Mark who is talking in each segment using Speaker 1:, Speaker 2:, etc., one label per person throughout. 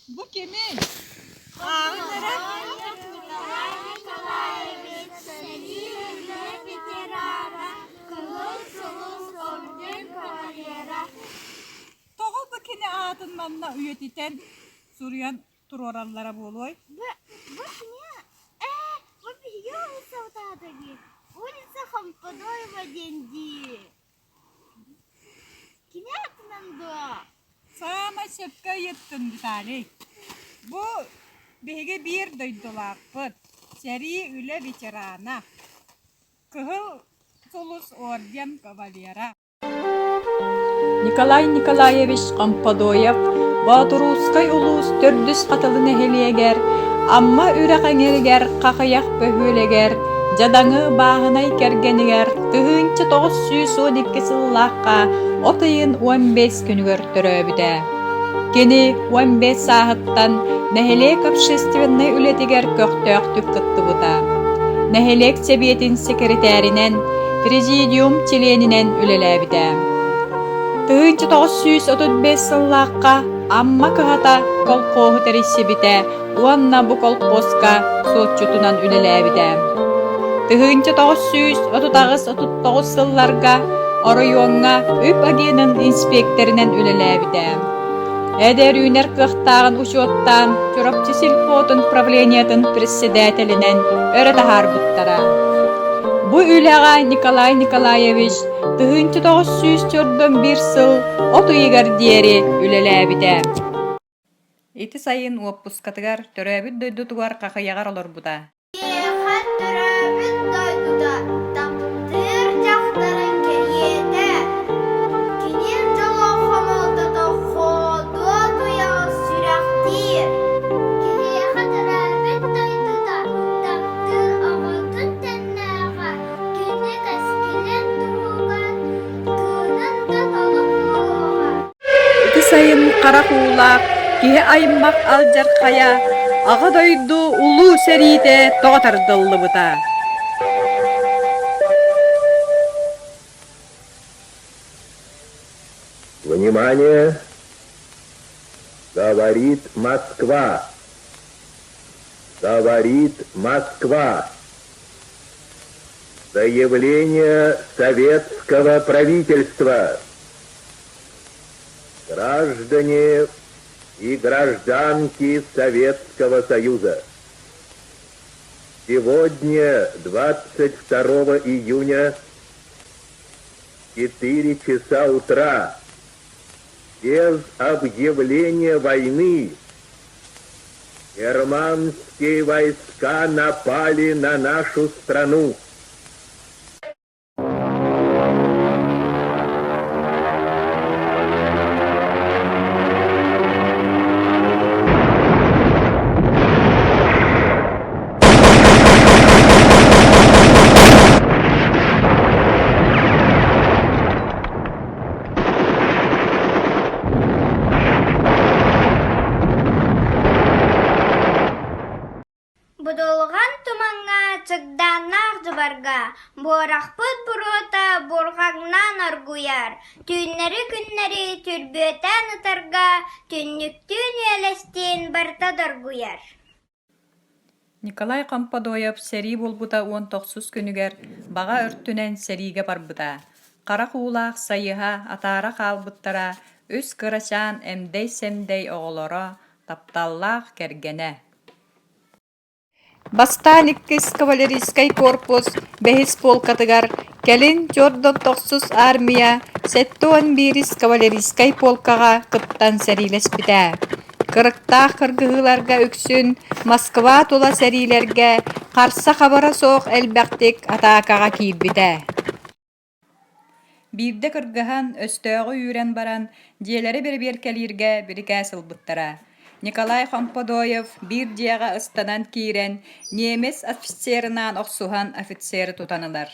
Speaker 1: Бу кимий? Ааҕын эрэ.
Speaker 2: Николай Николаевич сэрии үлэ ветерана, Кыһыл Сулус орден кавалера.
Speaker 1: Тоҕо бу кини аатын манна үйэтитэн суруйан туруораллара буолуой?
Speaker 2: Бу, бу кини ээ, бу биһиги улица аата дии. Улица Хомподоева диэн дии. Кини аатынан дуо?
Speaker 1: Саамай сөпкө ыйыттын, Виталий. Бу биһиги биир дойдулаахпыт, сэрии үлэ ветерана, Кыһыл Сулус орден кавалера. Николай Николаевич Хомподоев Боотуруускай улуус Төрдүс Хатылы нэһилиэгэр Амма үрэх эҥэригэр Хахыйах бөһүөлэгэр дьадаҥы бааһынай кэргэнигэр 1912 сыллаахха от ыйын 15 күнүгэр төрөөбүтэ. Кини 15 сааһыттан нэһилиэк общественнай үлэтигэр көхтөөхтүк кыттыбыта. Нэһилиэк сэбиэтин сэкиритээринэн, президиум чилиэнинэн үлэлээбитэ. 1935 сыллаахха Амма кыһата колхоһу тэрийсибитэ уонна бу колхозка суотчутунан үлэлээбитэ. 1938-39 сылларга оройуоҥҥа үп агенын инспиэктэринэн үлэлээбитэ. Эдэр үүнэр кыахтааҕын учуоттаан Чурапчы сельпотун правлениетын председателинэн өрө таһаарбыттара. Бу үлэҕэ Николай Николаевич 1941 сыл от ыйыгар диэри үлэлээбитэ. Ити сайын уоппускатыгар төрөөбүт дойдутугар Хахыйаҕар олорбута.
Speaker 2: Киһиэхэ төрөөбүт дойдута таптыыр дьахтарын кэриэтэ. Кини дьоло хомолтото хоодуо туйаҕын сүрэхтиир. Киһиэхэ төрөөбүт дойдута таптыыр оҕотун тэннээҕэ кини кэскилин туһугар тыынын да толук буолуоҕа.
Speaker 1: Ити сайын харах уулаах киһи аймах алдьархайа Аҕа дойду Улуу сэриитэ тоҕо тардыллыбыта.
Speaker 3: Внимание! Говорит Москва! Говорит Москва! Заявление советского правительства! Граждане и гражданки Советского Союза! Сегодня, 22 июня, 4 часа утра, без объявления войны, германские войска напали на нашу страну.
Speaker 2: Будулҕан тумаҥҥа, чыгдааннаах дьыбарга буорахпыт буруота бурҕаҥнаан оргуйар, түүннэри-күннэри түрбүөтээн ытарга түннүктүүн үөлэстиин барыта доргуйар
Speaker 1: Николай Хомподоев сэрии буолбута уон тохсус күнүгэр баҕа өртүнэн сэриигэ барбыта. Харах уулаах сайыһа атаара хаалбыттара үс кырачаан эмдэй-сэмдэй оҕолоро, тапталлаах кэргэнэ. Бастаан иккис кавалерийскай корпус бэһис полкатыгар, кэлин Чордон тохсус армия 71-ис кавалерийскай полкаҕа кыттан сэриилэспитэ. Кырыктаах кыргыһыыларга үксүн Москва тула сэриилэргэ харса-хабара суох элбэхтик атаакаҕа киирбитэ. Биирдэ кыргыһан, өстөөҕү үүрэн баран, дьиэлэри бэрэбиэркэлииргэ бирикээс ылбыттара. Николай Хомподоев биир дьиэҕэ ыстанан киирэн, немец офицерынаан охсуһан офицеры тутан ылар.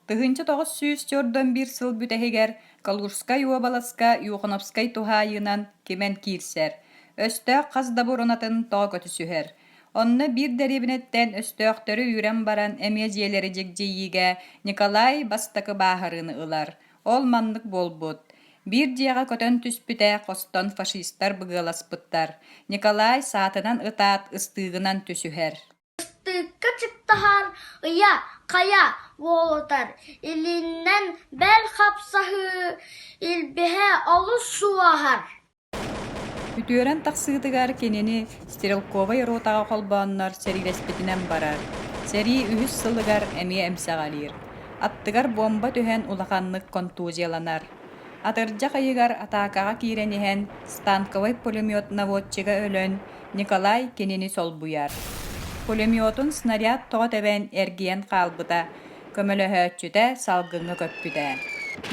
Speaker 1: 1941 сыл бүтэһигэр Калужскай уобаласка Юхановскай туһаайыынан кимэн киирсэр, өстөөх хас да бурунатын тоҕо көтүсүһэр. Онно биир дэриэбинэттэн өстөөхтөрү үүрэн баран эмиэ дьиэлэри дьигдьийиигэ Николай бастакы бааһырыыны ылар. Ол маннык буолбут. Биир дьиэҕэ көтөн түспүтэ, хостон фашистар быгыаласпыттар. Николай саатынан ытаат, ыстыыгынан түсүһэр.
Speaker 2: Ыстыыкка чыктаһар, ыйа, хайа буолутар, илиинэн бэл хапсаһыы илбиһэ олус суоһар.
Speaker 1: Үтүөрэн тахсыытыгар кинини стрелковай ротаҕа холбооннор сэриилэспитинэн барар. Сэрии үһүс сылыгар эмиэ эмсэҕэлиир. Аттыгар буомба түһэн улаханнык контузияланар. Атырдьах ыйыгар атаакаҕа киирэн иһэн станковай пулемет наводчига өлөн, Николай кинини солбуйар. Пулеметун снаряд тоҕо тэбэн эргийэн хаалбыта, көмөлөһөөччүтэ салгыҥҥа көппүтэ.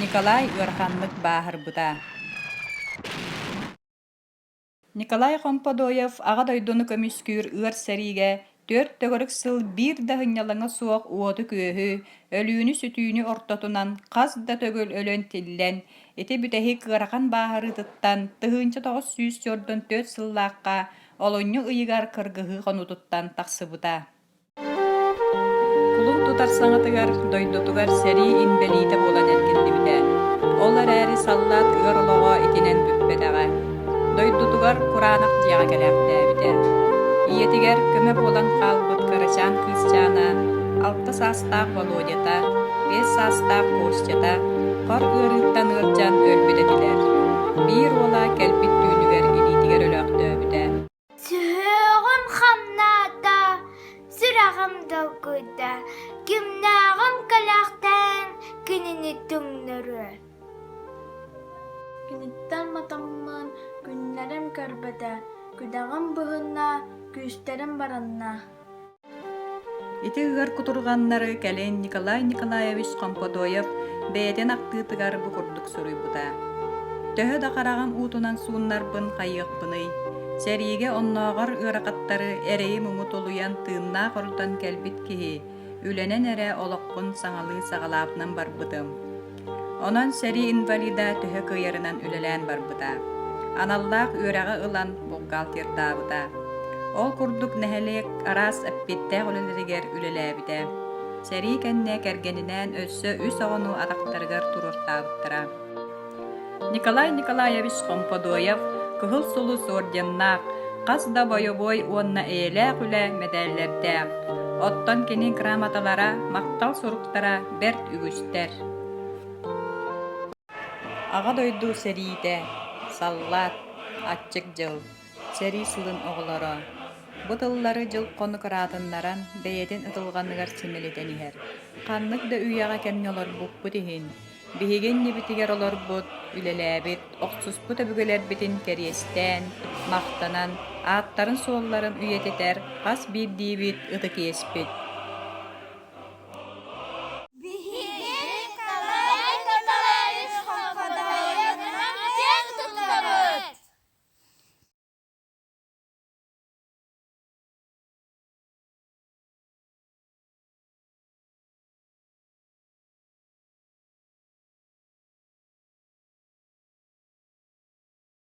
Speaker 1: Николай ыараханнык бааһырбыта. Николай Хомподоев Аҕа дойдуну көмүскүүр ыар сэриигэ түөрт төгүрүк сыл биир да сынньалаҥа суох уоту-күөһү, өлүүнү-сүтүүнү ортотунан хас да төгүл өлөн-тиллэн, ити бүтэһик ыарахан бааһырыытыттан 1944 сыллаахха олунньу ыйыгар кыргыһыы хонуутуттан тахсыбыта. Кулун тутар саҥатыгар дойдутугар сэрии инбэлиитэ буолан эргиллибитэ. Ол эрээри саллаат ыар олоҕо итинэн бүппэтэҕэ. Дойдутугар кураанах дьиэҕэ кэлээхтээбитэ. Ийэтигэр көмө буолан хаалбыт кырачаан кыысчаана алта саастаах Володята, биэс саастаах Костята хор ыарыыттан ыалдьан өлбүт этилэр. Биир уола кэлбит түүнүгэр илиитигэр өлөөхтөөбүтэ.
Speaker 2: Сүһүөҕүм хамнаата, сүрэҕим долгуйда, кимнээҕим кэлээхтээн кинини түҥнөрүө.
Speaker 4: Киниттэн матаммын күннэрим көрбөтө, күдэҕим быһынна, күүстэрим баранна.
Speaker 1: Ити ыар кутурҕаннары кэлин Николай Николаевич Хомподоев бэйэтин ахтыытыгар бу курдук суруйбута: «Төһө да хараҕым уутунан сууннарбын хайыахпыный, сэриигэ оннооҕор ыарахаттары эрэйи-муҥу тулуйан тыыннаах ордон кэлбит киһи, үлэнэн эрэ олохпун саҥалыы саҕалаабынан барбытым. Онон сэрии инвалида төһө кыайарынан үлэлээн барбыта. Аналлаах үөрэҕи ылан бухгалтердаабыта. Ол курдук нэһилиэк араас эппиэттээх үлэлэригэр үлэлээбитэ. Сэрии кэннэ кэргэнинээн өссө үс оҕону атахтарыгар туруортаабыттара. Николай Николаевич Хомподоев Кыһыл Сулус орденнаах, хас да бойобуой уонна эйэлээх үлэ мэдээллэрдээх. Оттон кини грамоталара, махтал суруктара бэрт үгүстэр. Аҕа дойду сэриитэ, саллаат, аччык дьыл, сэрии сылын оҕолоро. Бу тыллары дьыл-хонук ыраатыннаран, бэйэтин ытылҕаныгар симэлитэн иһэр. Ханнык да үйэҕэ кэмҥэ олорбуппут иһин, Биһиги иннибитигэр олорбут, үлэлээбит, охсуспут өбүгэлэрбитин кэриэстээн, махтанан, ааттарын-суолларын үйэтитэр хас биирдиибит ытык иэспит.